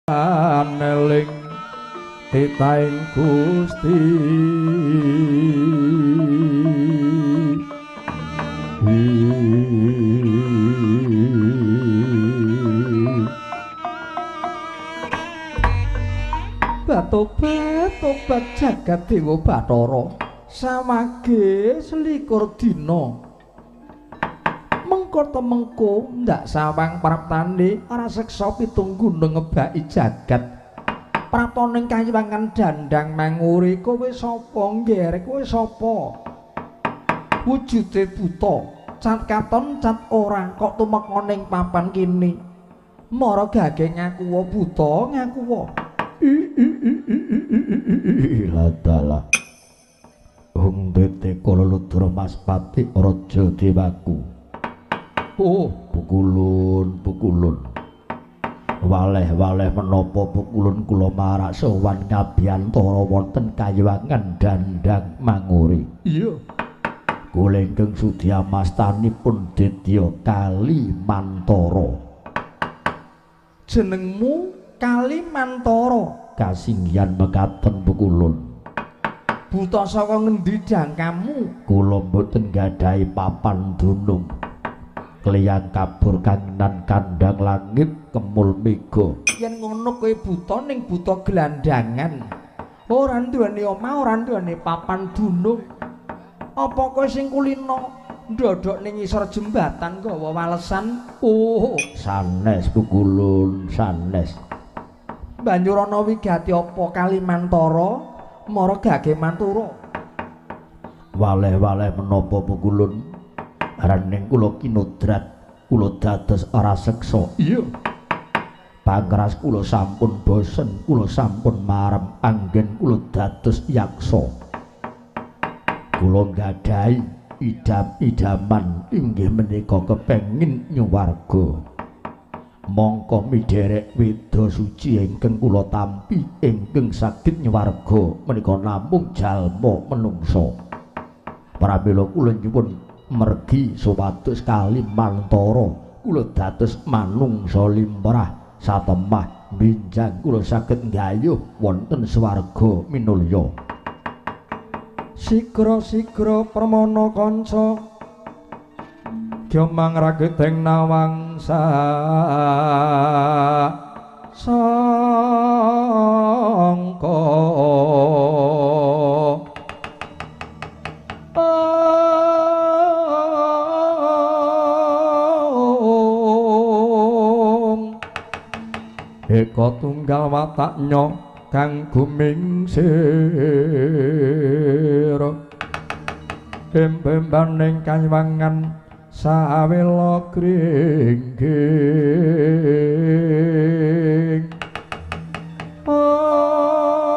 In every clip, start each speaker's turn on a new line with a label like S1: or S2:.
S1: Aneling titahing Gusti. Batobat-tobat jagat dewa Bathara samage 21 dina. Mengko temengko ndak sawang praptane ora seksa pitung gunung ngebaki jagat. Praptane kayiwangan dandang mangure kowe sapa ngger kowe sapa? Wujude buta, cat katon cat ora kok tumeka ning papan kene. Mara gage ngakuwa buta ngakuwa.
S2: Ladalah Hung tete kala ludra Maspati raja dewaku.
S1: Oh,
S2: pukulun pukulun. Waleh-waleh menapa pukulun kula marak sowan ngabiyantara wonten kayiwangan dandang manguri.
S1: Iya.
S2: Kula ingkang sudi amastanipun Ditya Kalimantara.
S1: Jenengmu Kalimantara?
S2: Kasinggihan mekaten pukulun.
S1: Buta saka ngendi jangkamu?
S2: Kula mboten gadhahi papan dunung. Kliyang kabur kangenan kandhang langit kemul mega.
S1: Yen ngono kowe buta ning buta gelandangan. Ora duweni omah, ora duweni papan dunung. Apa kowe sing kulino ndodhok ning ngisor jembatan gawa walesan? Oh,
S2: sanes pukulun, sanes.
S1: Banjur ana wigati apa Kalimantara mara gage mantura?
S2: Waleh-waleh menapa pukulun? Rening kula kinodrat, kula dados raseksa.
S1: Iya.
S2: Pangras kula sampun bosen, kula sampun marem anggen kula dados yaksa. Kula nggadahi idam-idaman inggih menika kepengin nyuwarga. Mongko midherek weda suci ingkang kula tampi ingkang saged nyuwarga menika namung jalma menungsa. Pramila kula nyuwun mergi supados Kalimantara kula dados manungsa limrah satemah benjang kula saged nggayuh wonten swarga minulya.
S1: Sigra-sigra permana kanca gyomang rageteng nawang sangka. Eka tunggal wataknya kang gumingsir bembaning kaywangan sawela gringging. Ong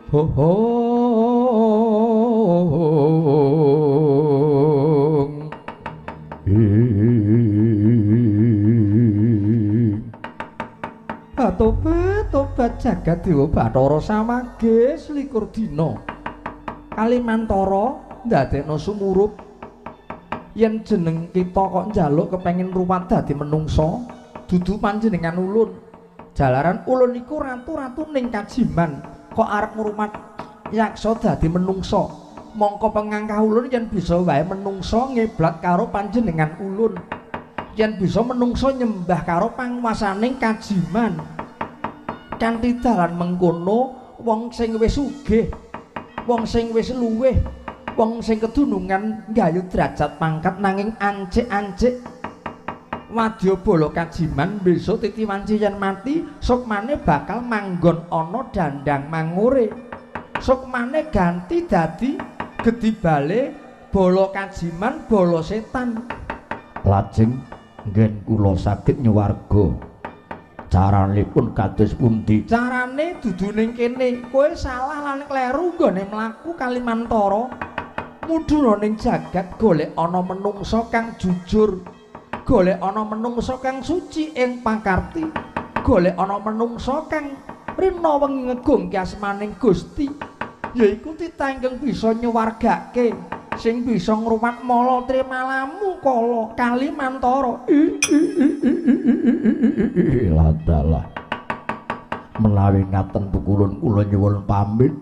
S1: ho ho. Tobat-tobat jagat dewa Bathara samage 21 dina. Kalimantara ndadekno sumurup yen jeneng kita kok njaluk kepengin ruwat dadi menungsa, dudu panjenengan ulun. Jalaran ulun iku ratu-ratu ning kajiman, kok arep ngrumat yaksa dadi menungsa. Mongko pengangkah ulun yen bisa wae menungsa ngeblat karo panjenengan ulun. Yen bisa menungsa nyembah karo panguwasaning kajiman. Kanthi dalan mengkono wong sing wis sugih, wong sing wis luwih, wong sing kedunungan nggayuh derajat pangkat nanging ancik-ancik wadya bala kajiman besok titi wanci yen mati sukmane bakal manggon ana dandang mangure. Sukmane ganti dadi gedibale bala kajiman bala setan.
S2: Lajeng nggen kula saged nyuwarga. Caranipun kados pundi?
S1: Carane dudu ning kene. Kowe salah lan kleru nggone mlaku Kalimantara. Mudhuna ning jagat golek ana menungsa kang jujur, golek ana menungsa kang suci ing pakarti, golek ana menungsa kang rina wengi ngegungke asmaning Gusti, yaiku titah ingkang bisa nyuwargake. Sing bisa ngruwat mala trimalamu kala Kalimantara.
S2: Ladalah. Menawi ngaten pukulun kula nyuwun pamit.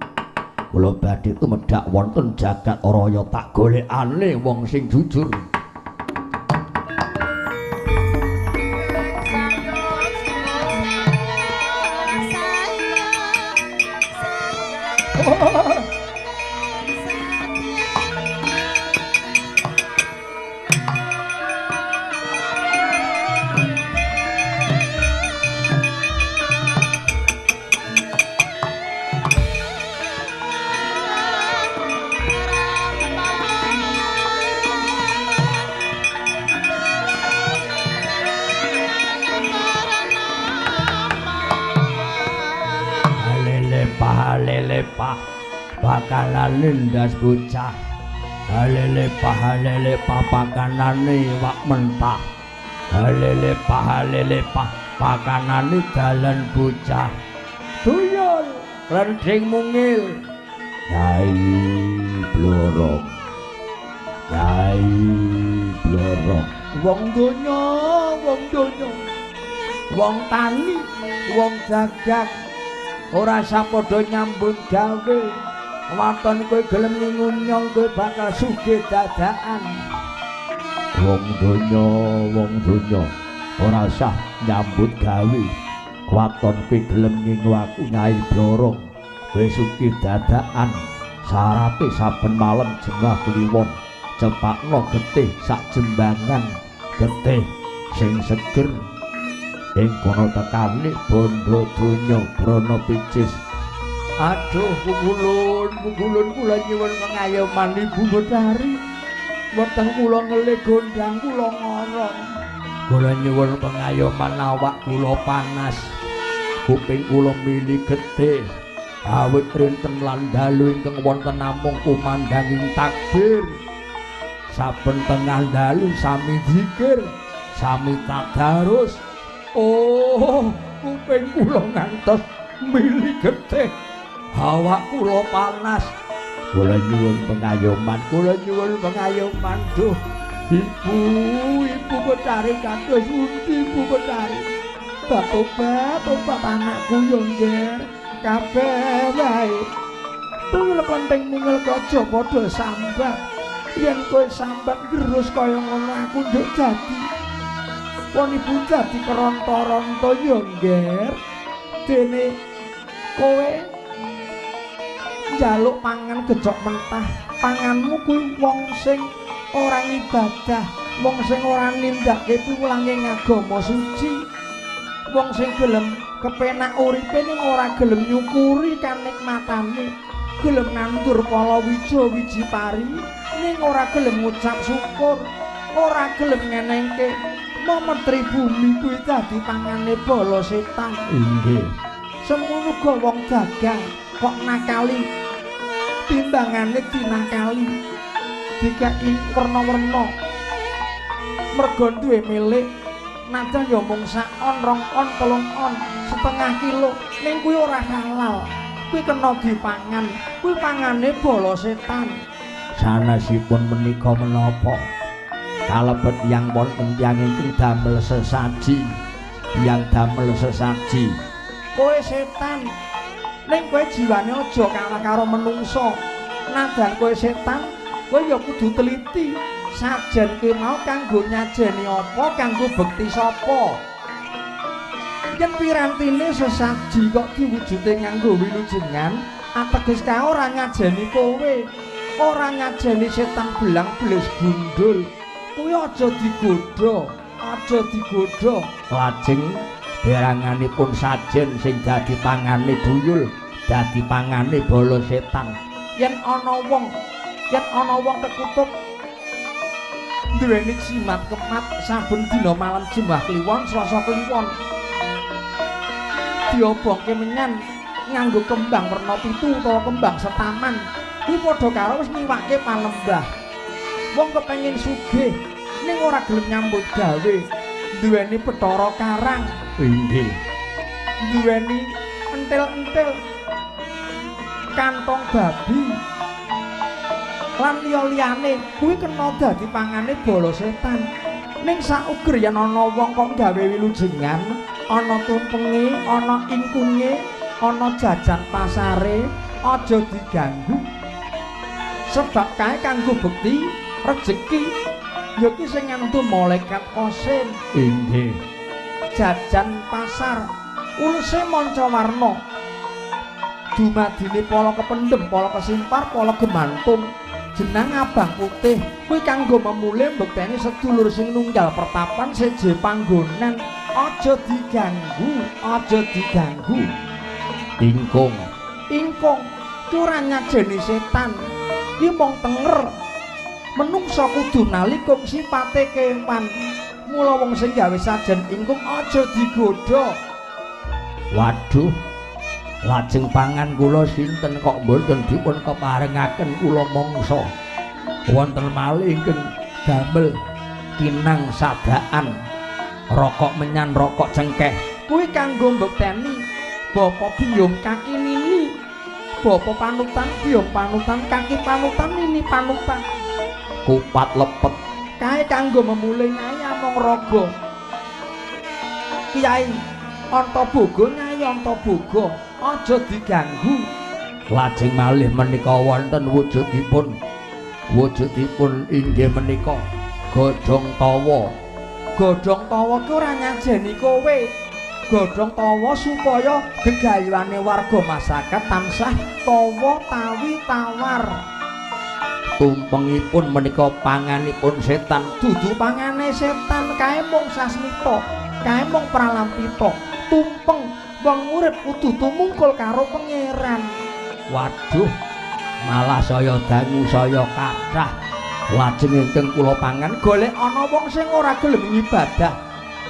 S2: Kula badhe tumedhak wonten jagat raya tak golekane wong sing jujur. Halelepah pakanane ndas bocah. Halelepah halelepah pakanane iwak mentah. Halelepah halelepah pakanane dalan bocah. Tuyul klending mungil. Yai Blorong, Yai Blorong.
S1: Wong donya, wong donya, wong tani, wong dagang ora sapadha nyambut gawe. Waton kowe gelem ngunyong kowe bakal sugih dadakan.
S2: Wong donya, wong donya ora sah nyambut gawe. Waton kowe gelem ngingu aku Nyai Blorong, kowe sugih dadakan. Syarate saben malem jengah kliwon, cepakno getih sak jembangan, getih sing seger. Ing kono tekane bondo donya brana picis.
S1: Aduh pukulun, pukulun kula nyuwun pengayoman Ibu Betari. Weteng kula ngelih gondang kula ngorong.
S2: Kula nyuwun pengayoman awak kula panas. Kuping kula mili getih. Awit rinten lan dalu ingkang wonten namung kumandhanging takbir. Saben tengah dalu sami zikir, sami tadarus.
S1: Oh, kuping kula ngantos mili getih. Awak kula panas.
S2: Kula nyuwun pengayoman,
S1: kula nyuwun pengayoman. Duh, Ibu, Ibu Betari kados pundi Ibu Betari? Batobat, tobat anakku yo nggih. Kabeh wae. Tuyul klenteng mungil aja padha sambat. Yen kowe sambat gerus kaya ngono aku njuk dadi. Wong ibu dadi keronto-ronto yo nggih. Dene kowe njaluk pangan gejok mentah, panganmu kuwi wong sing ora ngibadah, wong sing ora nindakake piwulange agama suci, wong sing gelem kepenak uripe ning ora gelem nyukuri kanikmatane, gelem nandur palawija wiji pari ning ora gelem ngucap syukur, ora gelem ngenengke memetri bumi kuwi dadi pangane bala setan.
S2: Inggih.
S1: Semono uga wong dagang kok nakali, timbangane dinakali, dikeki werna-werna mergo duwe milik, najan ya mung sak on, rong on, telung on, setengah kilo, ning kuwi ora halal, kuwi kena dipangan, kuwi pangane bala setan.
S2: Sanesipun menika menapa kalebet yang wonten tiyang ingkang damel sesaji, yang damel sesaji.
S1: Kowe setan, ning kowe jiwane aja kalah karo menungso. Najan kowe setan, kowe ya kudu teliti. Sajen kuwi mau kanggo nyajeni apa, kanggo bekti sapa. Yen pirantine sesaji kok diwujude nganggo wilujengan, ateges kae ora ngajeni kowe, ora ngajeni setan belang belis gundul. Kuwi aja digodha, aja digodha.
S2: Lajeng beranganipun sajen sing dadi pangane duyul, dadi pangane bala setan.
S1: Yen ana wong, yen ana wong kekutuk duweni jimat kemat saben dina malam Jumat Kliwon, Selasa Kliwon, diobongke menyan nganggo kembang werna pitu utawa kembang setaman, kuwi padha karo wis ngiwake panembah. Wong kepengin sugih ning ora gelem nyambut gawe, duweni Bathara Karang.
S2: Inggih.
S1: Duweni entil-entil kantong babi. lan liya-liyane kuwi kena dadi pangane bala setan. Ning sauger yen ana wong kok gawe wilujengan, ana tumpenge, ana ingkunge, ana jajan pasare, aja diganggu. Sebab kae kanggo bekti rejeki ya ki sing ngantu malaikat kosim.
S2: Inggih.
S1: Jajan pasar uluse manca warna. Dumadine pala kependhem, pala kesimpar, pala gemantung, jenang abang putih kuwi kanggo memule mbekteni sedulur sing nunggal pertapan seje panggonan. Aja diganggu, aja diganggu.
S2: Ingkung,
S1: ingkung ki ora nyajeni setan, ki mung tenger. Menungsa kudu nalikung sipate kewan. Mula wong sing gawe sajen ingkung aja digodha.
S2: Waduh, lajeng pangan kula sinten kok mboten dipun keparengaken kula mangsa. Wonten malih ingkang damel kinang sadaan, rokok menyan, rokok cengkeh.
S1: Kuwi kanggo mbekteni bapa biyung kaki nini, bapa panutan, biyung panutan, kaki panutan, nini panutan.
S2: Kupat lepet
S1: kae kanggo memule nyai among raga. Kiai Antaboga, Nyai Antaboga, aja diganggu.
S2: Lajeng malih menika wonten wujudipun, wujudipun inggih menika godhong tawa.
S1: Godhong tawa ki ora nyajeni kowe. Godhong tawa supaya gegayuhane warga masyarakat tansah tawa tawi tawar.
S2: Tumpengipun menika panganipun setan.
S1: Dudu pangane setan, kae mung sasmita, kae mung pralampita. Tumpeng wong urip kudu tumungkul karo pangeran.
S2: Waduh, malah saya dangu saya kathah. Lajeng ingkang kula pangan
S1: golek ana wong sing ora gelem ngibadah.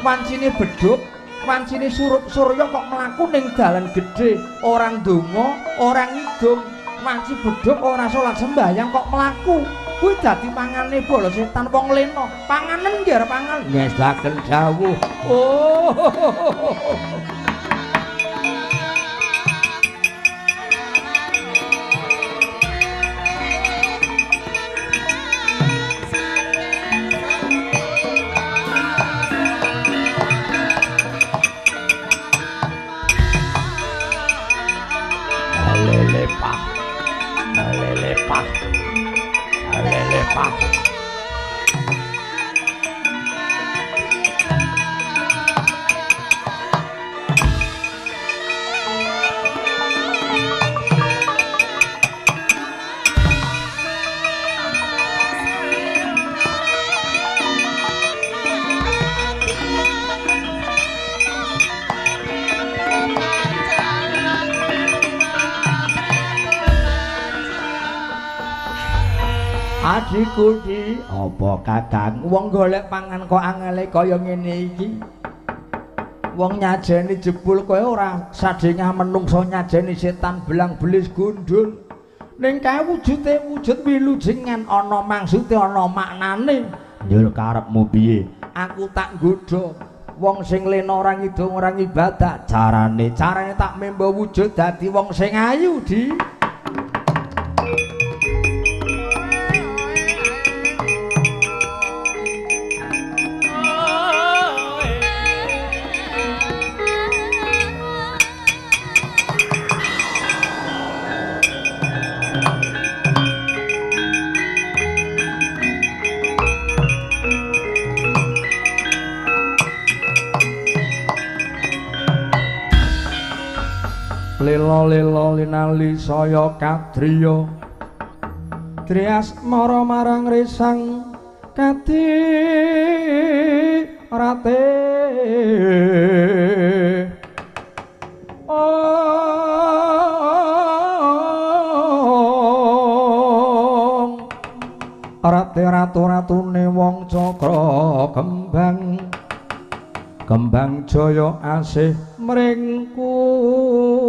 S1: Wancine bedhug, wancine surup surya kok mlaku ning dalan gedhe, ora ndonga, ora ngidung. Wanci bedhug ora salat sembahyang kok mlaku. Kuwi dadi pangane bala setan wong lena. Panganen nggih arep pangan.
S2: Ngesaken dawuh.
S1: Oh.
S2: Alelepah. Alelepah. Alelepah.
S1: Adikku di
S2: apa kakang?
S1: Wong golek pangan kok angele kaya ngene iki. Wong nyajeni jebul kaya ora sadengah menungso nyajeni setan belang belis gundul. Ning kae wujude wujud wilujengan, ana maksude ana maknane.
S2: Njur karepmu piye?
S1: Aku tak nggodha wong sing lena ora ngidung ora ngibadah.
S2: Carane,
S1: carane tak membo wujud dadi wong sing ayu di. Lela-lela linali saya kadriya Triasmara marang resang kati rate. Ong rate ratu-ratune wong cakra kembang kembang jaya asih mring kula.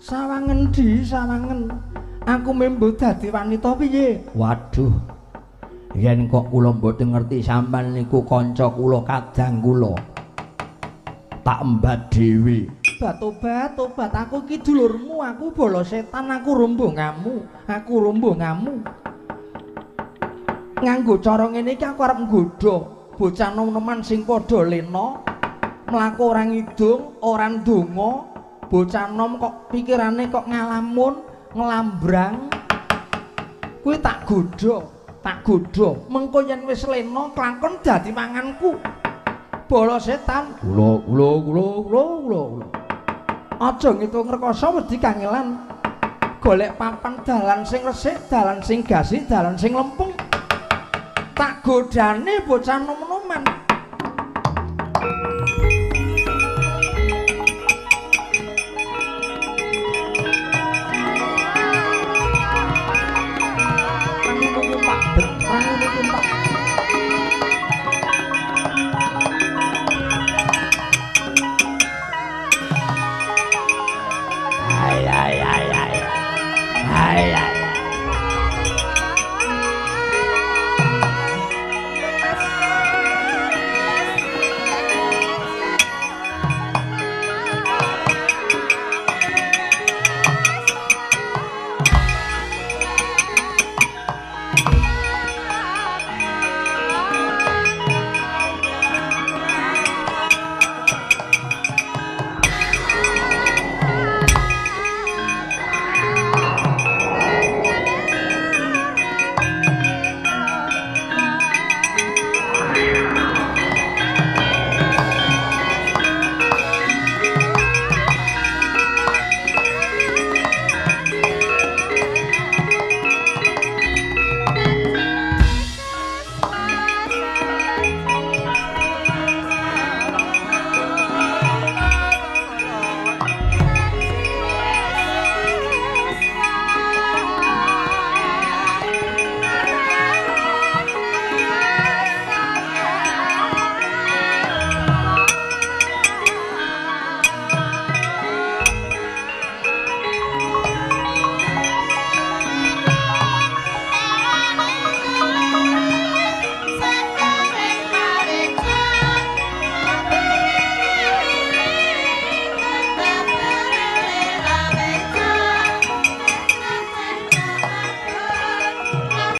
S1: Sawangen di sawangen aku membo dadi wanita piye?
S2: Waduh, yen kok kula mboten ngerti sampean niku kanca kula, kadang kula. Tak embat dhewe.
S1: Tobat, tobat, aku iki dulurmu, aku bala setan, aku rombonganmu, aku rombonganmu. Nganggo cara ngene iki aku arep nggodha bocah nom-noman sing padha lena, mlaku ora ngidung, ora ndonga, bocah nom kok pikirane kok ngalamun, nglambrang. Kuwi tak godha, tak godha. Mengko yen wis lena klakon dadi manganku. Bala setan,
S2: Kula kula kula kula kula.
S1: Aja ngitung rekoso wedi kangelan. Golek papan dalan sing resik, dalan sing gasik, dalan sing lempeng. Tak godane bocah nom